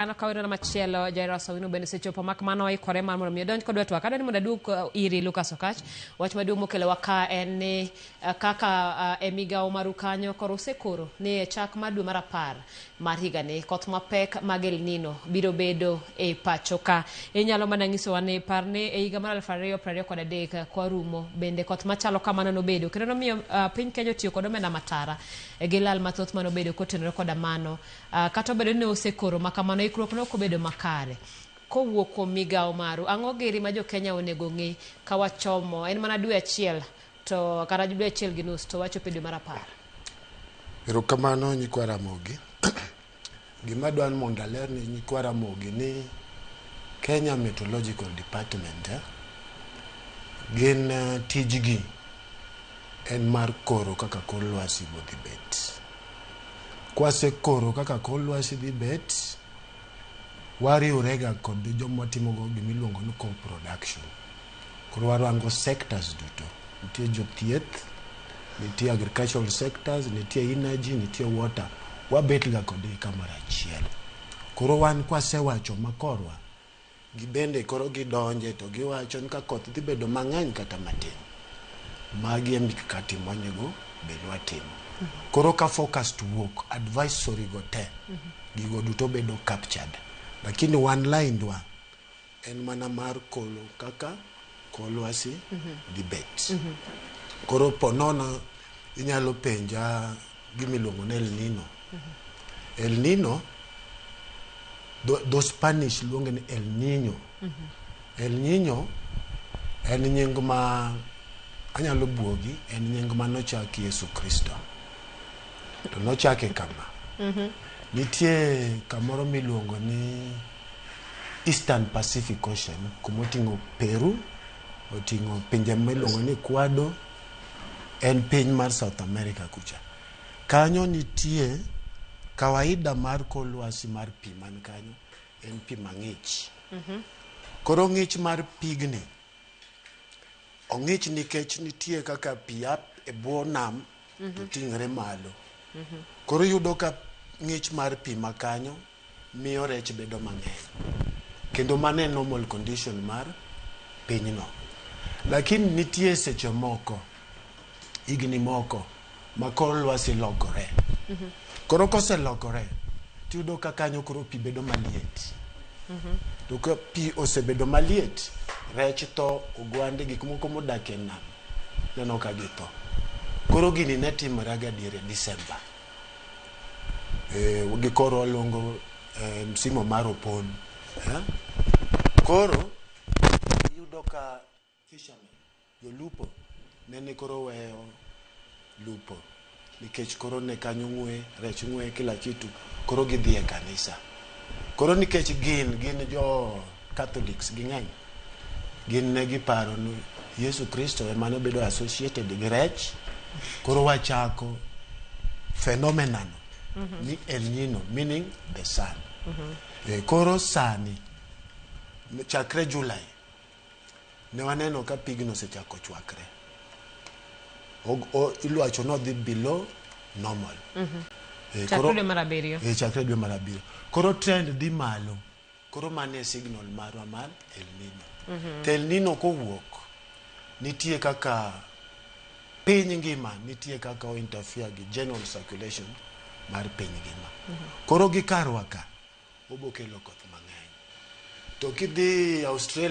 An kaweno machielo Jairus Owino bende osechopo mak mano oikore mar mondo mi odonj kodwa twak. Adwaro ni mondo aduog iri Lucas Okach. Wach maduong' mokelowa ka en ni kaka e migawo maru kanyo koro usekoro ni e chak mar dwe mar 10 mar higani koth mapek mag El Nino biro bedo e pacho ka. Inyalo mana nyisowa ni par ni e higa mar 2023 kwarumo bende koth machalo kamano nobedo kendo nomiyo piny Kenya otiyo kod omenda matara gi lal mathoth manobedo kotenore koda mano. Kata obedo ni osekoro ma kamano, ikruok ne ok obedo makare. Kowuok kuom migawo maru, ang'o giri ma jo Kenya onego ng'e ka wachomo en mana dwe achiel to kata dwe achiel gi nus to wachopo e dwe mar 10? Erokamano nyikwa Ramogi. Gima adwa ni mondo aler ni nyikwa Ramogi ni Kenya Meteorological Department gin tijgi en mar koro kaka kor lwasi bodhi bet. Kwasekoro kaka kor lwasi dhi bet, wariwrega kod joma watimogo gimiluongo ni co-production. Koro warango sectors duto. Nitie jothieth, nitie agricultural sectors, nitie energy, nitie water. Wabet ga kodgi kamoro achiel. Koro wan kwasewacho makorwa, gibende koro gidonje to giwacho ni ka koth dhi bedo mang'eny kata matin. Magi e mikakati monego bed watimo. Koro ka forecast wuok, advisory go te, gigo duto bedo captured. Lakini wan line dwa en mana mar kolo kaka kor lwasi dhi bet. Koro po nono inyalo penja gimiluongo ni El Nino. El Nino, dho Spanish luonge ni El Nino. El Nino en nying ma anyalo buogi, en nying manochak Yesu Kristo. To nochake kama. Nitie kamoro miluongo ni Eastern Pacific Ocean kumoting'o Peru, oting'o pinje miluongo ni Ecuador, en piny mar South America kucha. Kanyo nitie kawaida mar kor lwasi mar pi man kanyo en pi mang'ich. Koro ng'ich mar pigni ong'ich nikech nitie kaka pi a e bwo nam to ting're malo. Koro iyudo ka ng'ich mar pi makanyo miyo rech bedo mang'eny. Kendo mano e normal condition mar pinyno. Lakini nitie seche moko, higni moko, ma kor lwasi lokore. Koro koselokore, tiyudo ka kanyo koro pi bedo maliet. To ka pi osebedo maliet, rech tho, ogwande, gik moko modak e nam, neno ka githo. Koro gini ne timore ga diere December. Gi koro waluongo msimu mar opon. Koro iyudo ka fishermen, jolupo, nene koro weyo lupo nikech koro ne kanyo ng'we, rech ng'we, kila kitu. Koro gidhi e kanisa. Koro nikech gin jo Catholics ging'eny, gin ne giparo ni Yesu Kristo ema nobedo associated gi rech, koro wachako phenomena no ni El Nino, meaning the sun. Koro sani, chakre July, ne waneno ka pigno osechako chwakre. Iwacho nodhi below normal. Chakre dwe mar 7. Chakre dwe mar 7. Koro trend dhi malo. Koro mano e signal marwa mar El Nino. To El Nino kowuok, nitie kaka piny ngima, nitie kaka o interfere gi general circulation mar piny ngima. Koro gi karwa ka, obo kelo koth mang'eny. To kidhi Australia,